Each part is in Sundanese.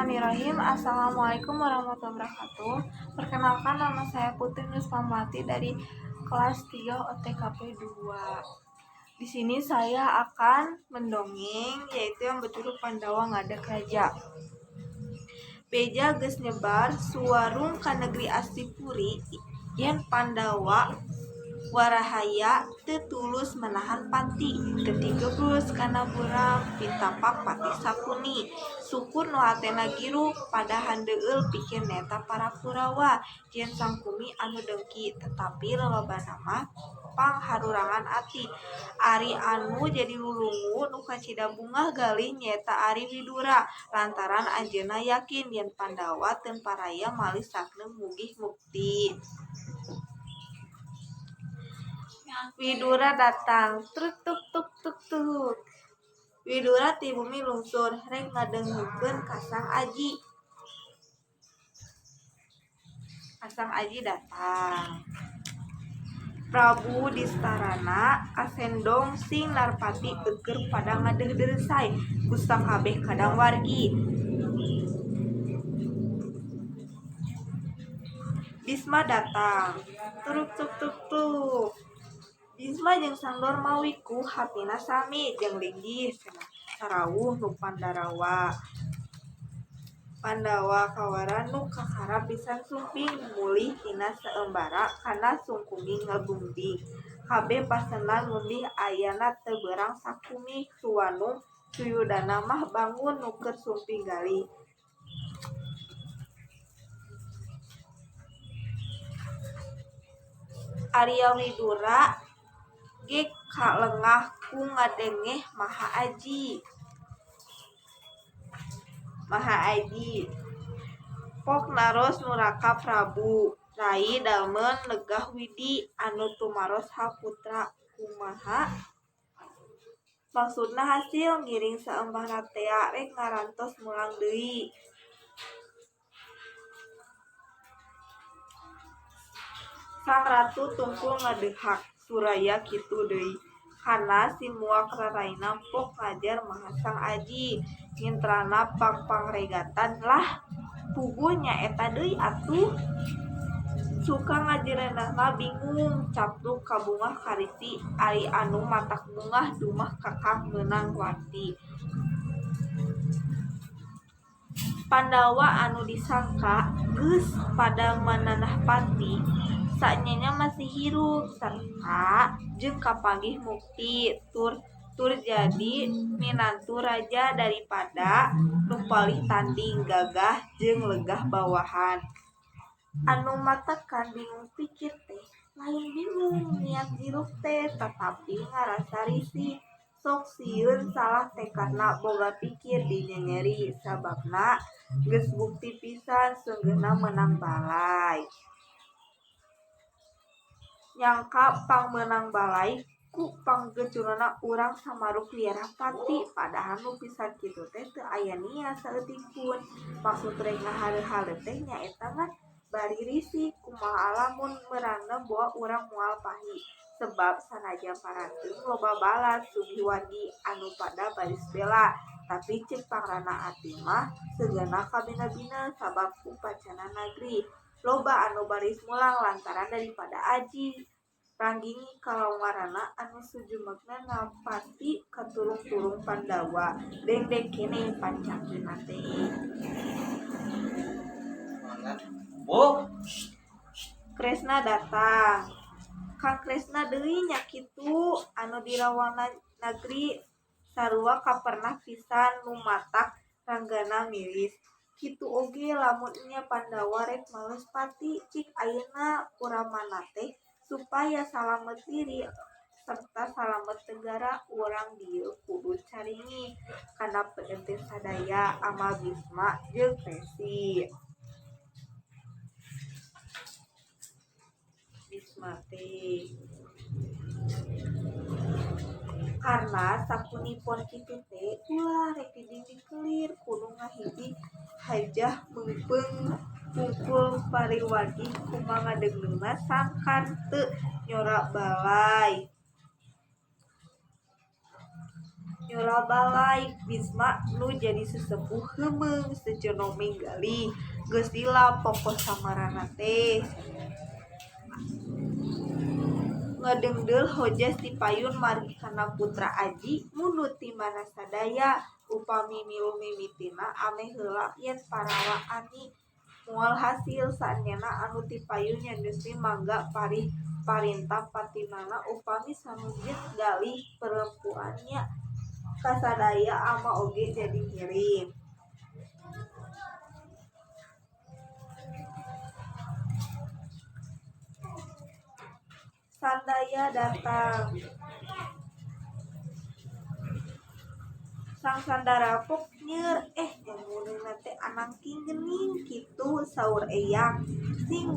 Bismillahirrahmanirrahim. Assalamualaikum warahmatullahi wabarakatuh. Perkenalkan, nama saya Putri Nusmawati dari kelas 3 OTKP 2. Di sini saya akan mendongeng, yaitu yang berjudul Pandawa Ngadeg Raja. Beja geus nyebar suwarung ka negeri Astipuri yen Pandawa warahaya teu tulus menahan pati teu kana buram pitapak Patih Sakuni. Syukur nu hatena giruk pada handeueul pikir nyaeta para Kurawa jeung Sangkuni anu dengki, tetapi lolobana mah pangharurangan ati. Ari anu jadi lulungu nu kacida bungah galih nyaeta Ari Widura, lantaran anjeunna yakin yen Pandawa teu paraya malih sakneung mugih mukti. Widura datang, truk tuk tuk tuk tuk. Widura ti bumi lungsur rek ngadengekeun ka Sang Aji. Ka Sang Aji datang. Prabu Distarana kasendong sing narpati eueur pada ngadeuh-deresay ku sakabeh kadang wargi. Bisma datang, truk tuk tuk tuk. Bisma jeung Sang Dormawi ku hatina sami jeung linggih cenah sarawuh nu Pandarawa. Pandawa kawara nu kakarap pisan sumping mulih tina saembara kana sungkumi ngabungbing. Kabeh pasenan ngundih ayana teu beurang sakumih suwanung Suyudana mah bangun nu keur sumping galih. Arya Widura ge kalengah ku ngadenge Maha Aji. Maha Aji. Pok naros nu raka Prabu Rai Dalem negah widi anu tumaros haputra kumaha maksudna hasil ngiring saembara tea rek ngarantos mulang deui. Sang ratu tungkul ngadeuhak suraya kitu deui kana simuak raraina pok ngajar maha Sang Aji ngintrana pangpangregatan lah puguh nyaeta deui atuh. Suka ngajerenehna bingung capluk kabungah karisi ari anu matak bungah dumeh kakang meunang warti. Pandawa anu disangka geus pada mananah pati saenyana masih hirup sarta jeung kapanggih mukti tur jadi minantu raja daripada nu palih tanding gagah jeung legah bawahan. Anu matakan bingung pikir teh lain bingung niat jiruk teh tatapi ngarasa risih sok sieun salah tekadna boga pikir dinyenyeri sababna geus bukti pisan seungeunna meunang balai. Nyangka pangmeunang balai ku panggecunana urang samaruk liarah pati padahal nu pisan kitu teh teu aya niat saeutik pun. Maksud rek ngahaleuh-haleuh teh nyaeta ngan bari risih kumaha lamun meurangna boa urang moal pahi. Sebab sanajan paranteung loba balad sugih wargi anu pada baris bela tapi ceuk pangrana ati mah seungeunna kabina-bina sabab ku pacana nagri. Loba anu baris mulang lantaran daripada aji. Ranggingi kalongwarana anu sujumegna napati katurung-turung Pandawa dengdek keneh pancakina teh. Kresna datang. Kang Kresna deui nya kitu anu dirawang nagri sarua kapernah pisan nu matak ranggana milis. Kitu oge lamun nya Pandawa rek males pati cik ayeuna uramana teh supaya salamet diri serta salamet negara urang dieu kudu caringih kana peueuteuh sadaya ama Bisma jeung Resi. Bisma teh. Karna Sakuni pon kitu teh ulah rek didingding kelir kudu ngahiji hajah meungpeung hungkul pariwagih kumaha ngadeungna sangkan teu nyora balai. Nyola balai Bisma nu jadi sesepuh heumeung sejenong minggalih geus lila poko samarana teh. Ngedeungdeul hojas ti payun margi kana putra aji mundut ti mana sadaya upami milu mimitina ameh heula yen parawa ani moal hasil saenyana anu ti payun nyanyusmi mangga parih parintah patinana upami sanujit galih perempuan nya kasadaya ama oge jadi ngiring. Sandaya datang. Sang Sandara pok nyeur nyamuneunna teh anangking geuning kitu saur Eyang. Sing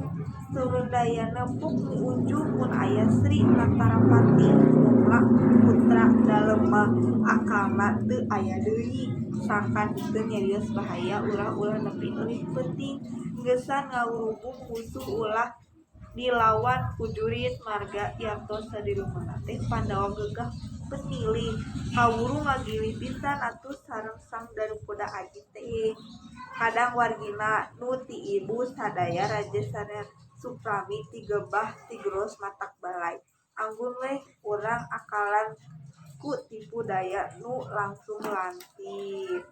Surendayana pok miunjuk mun aya Sri Lantarapati mungla putra dalem mah akalna teu aya deui. Sangkan henteu nyarios bahaya ulah-ulah nepi leuwih peuting geusan ngawurubung musuh ulah dilawan ku jurit marga yartos sadireumeunna teh Pandawa geuggah penilih. Kawuru ngagilih pisan atuh sareng Sang Darupada Aji teh. Kadang wargina nu ti ibu sadaya raja sanes suprami tigebah tigros matak balai. Anggun weh urang akalan ku tipu daya nu langkung lantip.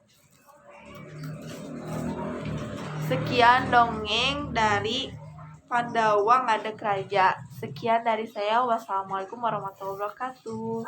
Sekian dongeng dari Pandawa Ngadeg Raja. Sekian dari saya. Wassalamualaikum warahmatullahi wabarakatuh.